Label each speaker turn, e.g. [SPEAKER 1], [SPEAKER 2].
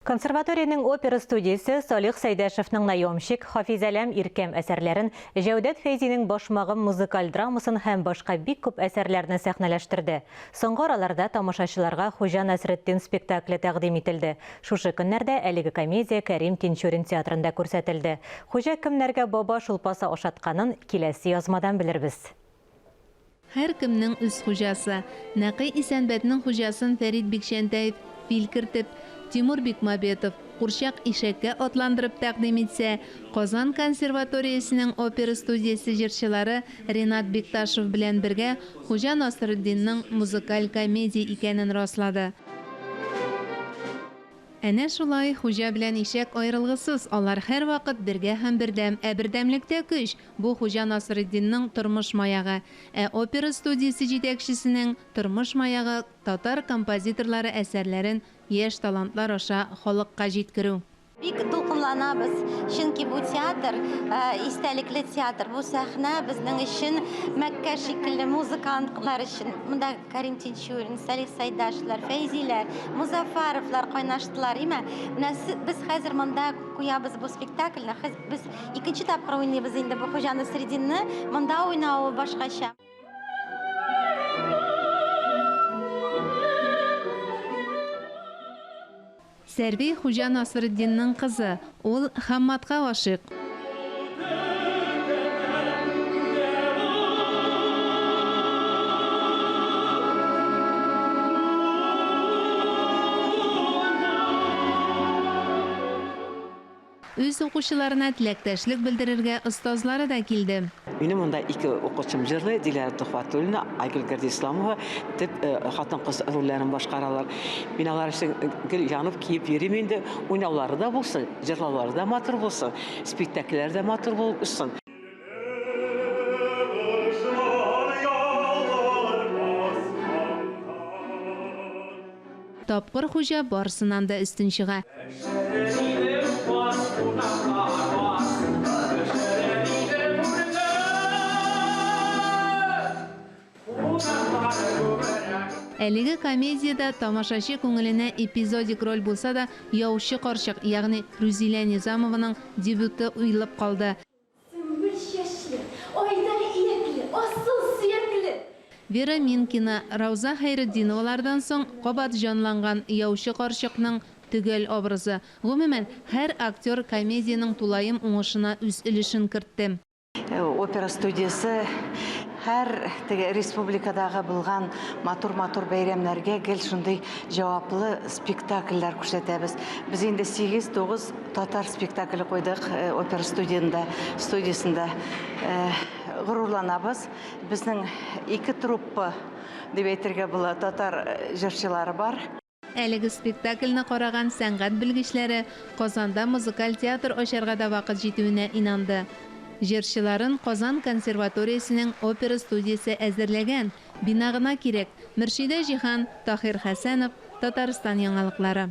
[SPEAKER 1] Консерваториянең опера студиясе Салих Сәйдәшевның Наемщик, Хафизәләм Иркәм әсәрләрен, Җәүдәт Фәйзинең Башмагым музыкаль драмасын һәм башка бик күп әсәрләрне сәхнәләштерде. Соңгы араларда тамашачыларга Хуҗа Насретдин спектакле тәкъдим ителде. Шушы көннәрдә әлеге комедия Кәрим Тинчурин театрында күрсәтелде. Хуҗа кемнәргә баба шулпасы ашатканын киләсе язмадан белербез.
[SPEAKER 2] Һәркемнең үз хуҗасы. Нәкый Исәнбәтнең хуҗасын Фәрит Бикчәнтәев фил кертеп, Тимур Бикмабетов курчак ишәккә атландырып тәкъдим итсә, Казан консерваториясенең опера студиясе җырчылары Ренат Бикташев белән бергә Хуҗа Насретдинның музыкаль комедия икәнен раслады. Әнә шулай, хуҗа белән ишәк аерылгысыз, алар һәрвакыт бергә һәм бердәм. Ә бердәмлектә көч! Бу Хуҗа Насретдинның тормыш маягы. Ә опера студиясе җитәкчесенең тормыш маягы, татар композиторлары әсәрләрен яшь талантлар аша халыкка җиткерү.
[SPEAKER 3] Бик дулкынланабыз, чөнки бу театр, истәлекле театр. Бу сәхнә безнең өчен Мәккә шикелле, музыкантлар өчен. Монда Кәрим Тинчурин, Салих Сайдашевлар, Фәйзиләр, Мозаффаровлар кайнаштылар, име? Менә без хәзер монда куябыз бу спектакльне. Без икенче тапкыр уйныйбыз инде бу Хуҗа Насретдинны. Монда уйнавы башкача.
[SPEAKER 2] Сәрви Хуҗа Насретдинның кызы, ул Хамматка гашыйк. Үз укучыларына теләктәшлек белдерергә остазлары да килде.
[SPEAKER 4] Минем монда ике укучым җырлый, Диләрә Төхвәтуллина, Айгөл Гердисламова төп хатын-кыз рольләрен башкаралар. Мин алар өчен гел янып киеп йөрим инде. Уйнаулары да булсын, җырлаулары да матур булсын, спектакльләре дә матур булып очсын.
[SPEAKER 2] Тапкыр хуҗа барысыннан да өстен чыга. Әлеге комедиядә тамашачы күңеленә эпизодик роль булса да, яучы карчык, ягъни Рүзилә Низамованың дебюты уелып калды.
[SPEAKER 5] Сөмбел чәчле, айдай иякле, асыл сөякле.
[SPEAKER 2] Вера Минкина, Рауза Хәйретдиновалардан соң кабат җанланган яучы карчыкның төгәл образы. Гомумән, һәр актер комедиянең тулаем уңышына үз өлешен кертте.
[SPEAKER 6] Опера студиясе һәр теге республикадагы булган матур-матур бәйрәмнәргә гел шундый җаваплы спектакльләр күрсәтәбез. Без инде 8-9 Татар спектакле куйдык опера студияндә, студиясендә. Горурланабыз. Безнең ике труппа дип әйтергә була, татар җырчылары бар.
[SPEAKER 2] Әлеге спектакльне караган сәнгать белгечләре Казанда музыкаль театр ачарга да вакыт җитүенә инанды. Җырчыларын Казан консерваториясенең опера студиясе әзерләгән, бина гына кирәк. Мөршидә Җиһан, Таһир Хәсәнов, Татарстан яңалыклары.